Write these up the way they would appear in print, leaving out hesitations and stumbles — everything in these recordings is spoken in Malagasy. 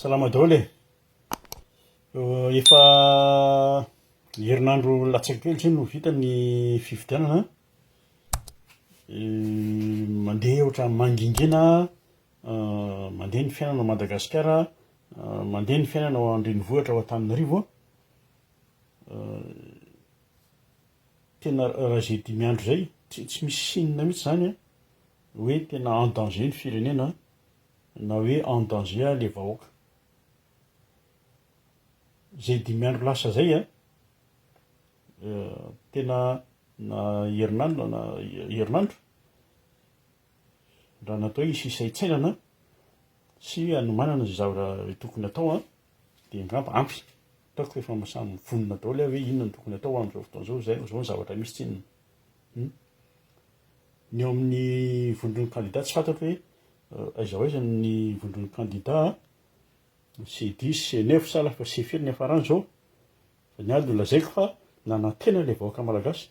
Salama daholo e! Efa herinandro latsaka kely izay no vita ny fifidianana. Mandeha ohatran'ny mangingina, mandeha ny fiainana ao Madagasikara, mandeha ny fiainana ao an-drenivohitra ao Antananarivo. Tena raha izay dimy andro izay, tsy misy signe mihitsy izany hoe tena en danger ny firenena. na hoe en danger le vahoaka. Zay dimy andro lasa zay a, tena na herinandro na herinandro, raha natao hisy hisaintsainana sy hanomanana izay zavatra tokony atao an, dia angamba ampy. Ataoko fa efa samy vonona daholo aho hoe inona no tokony atao amin'izao fotoana izao, izay izao ny zavatra misy tsinona. Hum. Ny eo amin'ny vondron'ny kandida tsy fantatro hoe aiza ho aiza ny vondron'ny kandida, C dix, C neuf sa lasa C firy ny hiafarany izao, fa ny ahy nolazaiko fa nanantena ilay vahoaka malagasy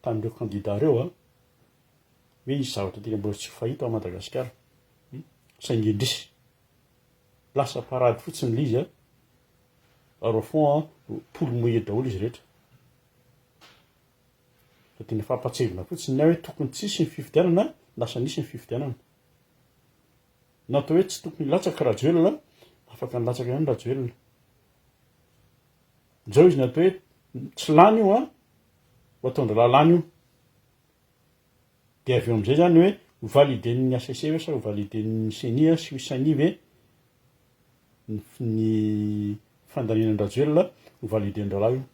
tamin'ireo kandida ireo an, hoe hisy zavatra tena mbola tsy fahita ao Madagasikara, saingy indrisy, lasa parade fotsiny ilay izy an, ary au fond an, poule mouillée daholo izy rehetra. Fa tena fampatsiahivina fotsiny ny ahy hoe tokony tsy hisy ny fifidianana, lasa nisy ny fifidianana. Na atao hoe tsy tokony hilatsaka Rajoelina, afaka nilatsaka ihany Rajoelina. Izao izy natao hoe tsy lany io an, ho ataon-drahalahy lany io. Dia avy eo amin'izay izany hoe ho validen'ny HCC ve sa ho validen'ny Ceni sy Ceni ve ny fandaniana an-dRajoelina, ho validen'ny rahalahy io.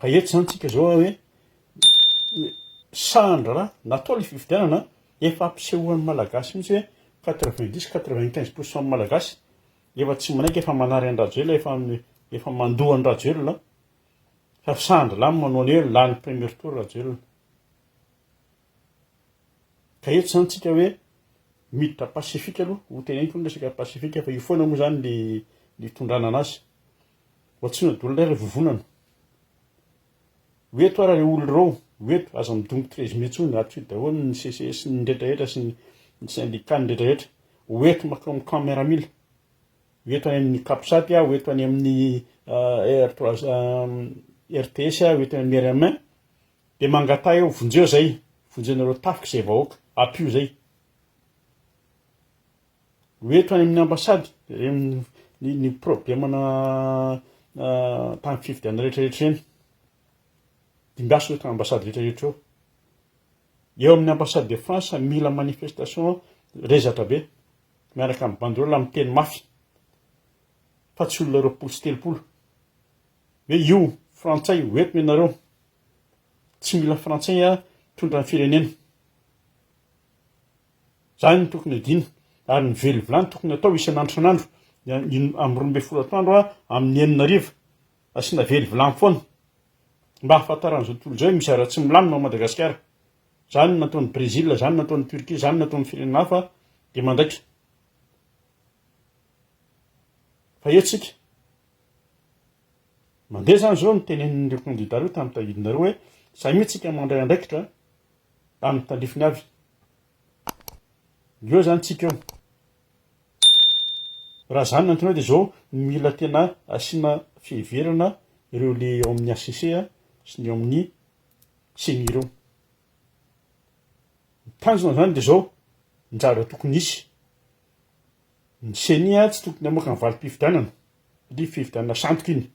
Fa eto zany tsika zao hoe sahan-draharaha natao le fifidianana efa ampisehoan'ny malagasy mihitsy hoe 90 95 pour cent malagasy efa tsy manaiky efa manary an-dRajoelina efa efa mandoa an-dRajoelina fa sahan-drahalahy no manao ny hoe lany premier tour Rajoelina. Ka eto zany tsika hoe miditra pacifique aloha, ho teneniko ny resaka pacifique fa io foana moa zany le le hitondrana anazy. Ho antsoina daholo indray ireo vovonana. Ho eto ara ireo olona ireo, ho eto, aza midongy 13 mai intsony, antsoy daholo ny CCS sy ny rehetrarehetra sy ny syndicat ny rehetrarehetra. Ho eto makao amin'ny camp miaramila. Ho eto any amin'ny Capsat, ho eto any amin'ny R trois RTS, ho eto any amin'ny RMA. Dia mangataha eo, vonjeo zay, vonjenareo tafika izay vahoaka, ampio zay. Ho eto any amin'ny ambasady, ireny ny ny problemana tamin'ny fifidianana rehetra rehetra ireny. Dimbiaso eto ambasady rehetra rehetra eo. Eo amin'ny ambassade de France mila manifestation rezatra be miaraka amin'ny banderole amin'ny teny mafy fa tsy olona 20 sy 30 hoe io frantsay ho eto ianareo tsy mila frantsay a mitondra ny firenena. Zany no tokony adino ary ny vely vilany tokony atao isan'andro isan'andro amin'ny 12 atoandro amin'ny enina hariva asiana vely vilany foana mba hahafantaran'izao tontolo izao hoe misy zara tsy milamina ao Madagasikara. Zany no nataon'i Brésil, zany no nataon'i Turquie, zany no nataon'ny firenena hafa dia mandaitra. Fa eo tsika. Mandeha zany zao ny tenenin'ireo kandida ireo tamin'ny tadidinareo hoe samia tsika mandray andraikitra amin'ny tandrifiny avy. Eo zany tsika eo. Raha zany no antony hoe dia zao mila tena asiana fiheverana ireo le ao amin'ny HCC sy ny ao amin'ny ceni ireo. Ny tanjona zany dia zao, ny zavatra tokony hisy. Ny ceni tsy tokony hamoaka ny valim-pifidianana satria fifidianana sandoka iny.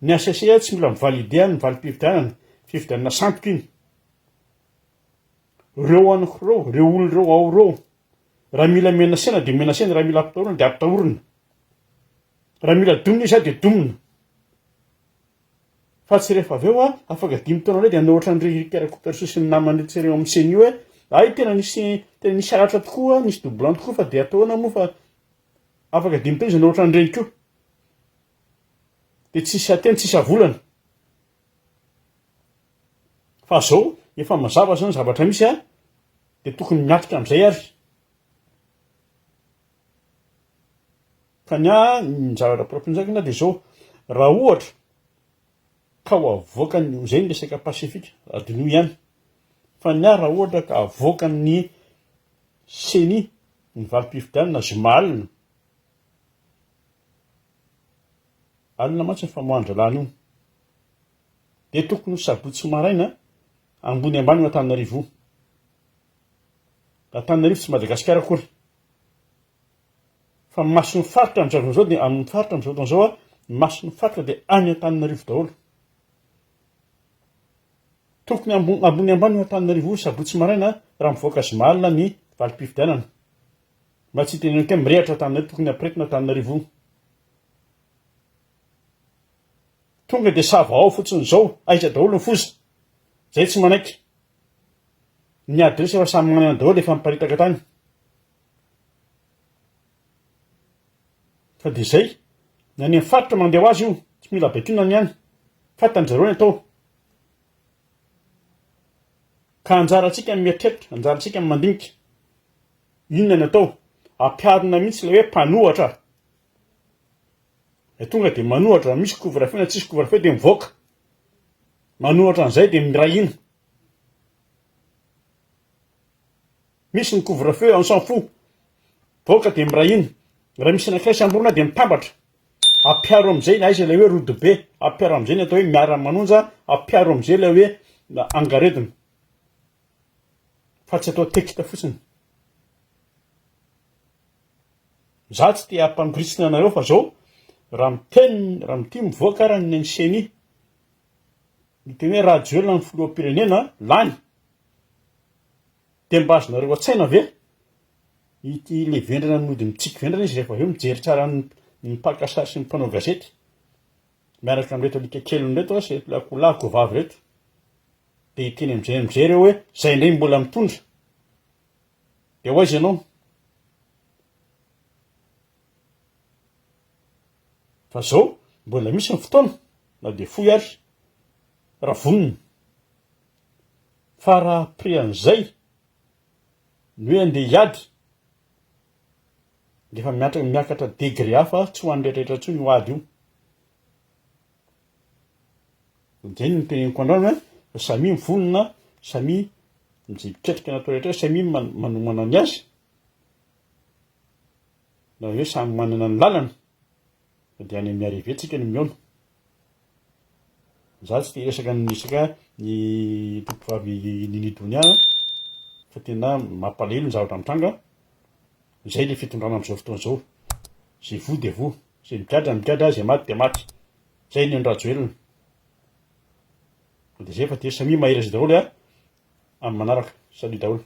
Ny HCC tsy mila mi-valider ny valim-pifidianana, fifidianana sandoka iny. Reo an'ireo, reo olona ireo ao ireo, raha mila menacena dia menacena, raha mila ampitahorina dia ampitahorina. Raha mila domina izy dia domina. Fa tsy rehefa avy eo afaka dimy taona indray dia hanao ohatran'i Ricky Rakotoarisoa sy ny namany rehetra ireo amin'ny ceni hoe hay tena nisy tena nisy halatra tokoa, nisy doublon tokoa fa dia atao ahoana moa fa afaka dimy taona izy hanao ohatran'ireny koa. Dia tsisy hateny, tsisy havolana. Fa zao efa mazava zao ny zavatra misy a, dia tokony miatrika amin'izay ary. Fa ny ahy ny zavatra proponizako na dia zao, raha ohatra ka ho avoakan'ny, zay ny resaka pacifique, adinoy ihany, fa ny ahy raha ohatra ka avoakan'ny ceni. Ny valim-pifidianana zoma alina. Alina mantsy ny famoahan-dralàna io. Dia tokony ho sabotsy maraina ambony ambany io Antananarivo io. Antananarivo tsy Madagasikara akory. Fa ny mason'ny faritra amin'izao fotoana izao dia amin'ny faritra amin'izao fotoana izao ny mason'ny faritra dia any Antananarivo daholo. Tokony ambony ambany io Antananarivo io sabotsy maraina raha mivoaka zoma alina ny valim-pifidianana. Mba tsy hitenenako hoe mirehatra Antananarivo tokony hampiretina Antananarivo io. Tonga dia sava ao fotsiny izao, aiza daholo ny foza? Zay tsy manaiky. Ny adiresy efa samy manana daholo efa miparitaka tany. Fa dia izay, ny any amin'ny faritra mandeha ho azy io, tsy mila baikoina ny any. Fantany zareo ny atao. Ka anjarantsika ny mieritreritra, anjarantsika ny mandinika. Inona ny atao? Ampiharina mihitsy ilay hoe mpanohatra. Dia tonga dia manohatra, misy couvre feu na tsisy couvre feu dia mivoaka. Manohatra an'izay dia miray hina. Misy ny couvre feu, on s'en fout. Mivoaka dia miray hina. Raha misy anankiray samborina dia mitambatra. Ampiaro amin'izay na aiza ilay hoe rodobe, ampiaro amin'izay ny atao hoe miara-manonja, ampiaro amin'izay ilay hoe angaredona. Fa tsy atao texte fotsiny. Za tsy te hampangoritsina anareo fa zao raha miteny raha mitia mivoaka ara ny ceni miteny hoe Rajoelina ny filoham-pirenena lany de mba azonareo an-tsaina ve ity le vendrana mody mitsiky vendrana izy rehefa avy eo mijery tsara ny mpaka sary sy ny mpanao gazety miaraka amin'ireto alika keliny ireto sy ireto akoholahy akohovavy ireto de hiteny amizay amizay ireo hoe zay indray mbola mitondra Dia ho aiza ianao? Fa zao mbola misy ny fotoana na dia fohy ary raha vonona. Fa raha après an'izay ny hoe andeha hiady dia efa miatra miakatra degré hafa tsy ho an'ny rehetrarehetra intsony io ady io. Izay no teneniko androany hoe samia mivonona, samia izay miketrika natao rehetra samia manomana ny azy, na hoe samy manana ny lalany, fa dia any amin'ny arrivée tsika no mihaona. Za tsy te hiresaka ny resaka ny tompovavy Nini Donia fa tena mampalahelo ny zavatra mitranga, izay le fitondrana amin'izao fotoana izao, izay voa dia voa. Zay migadra migadra, zay maty dia maty. Zay ny an-dRajoelina. Dia zay fa dia samia mahereza daholo a, amin'ny manaraka. Salut daholo.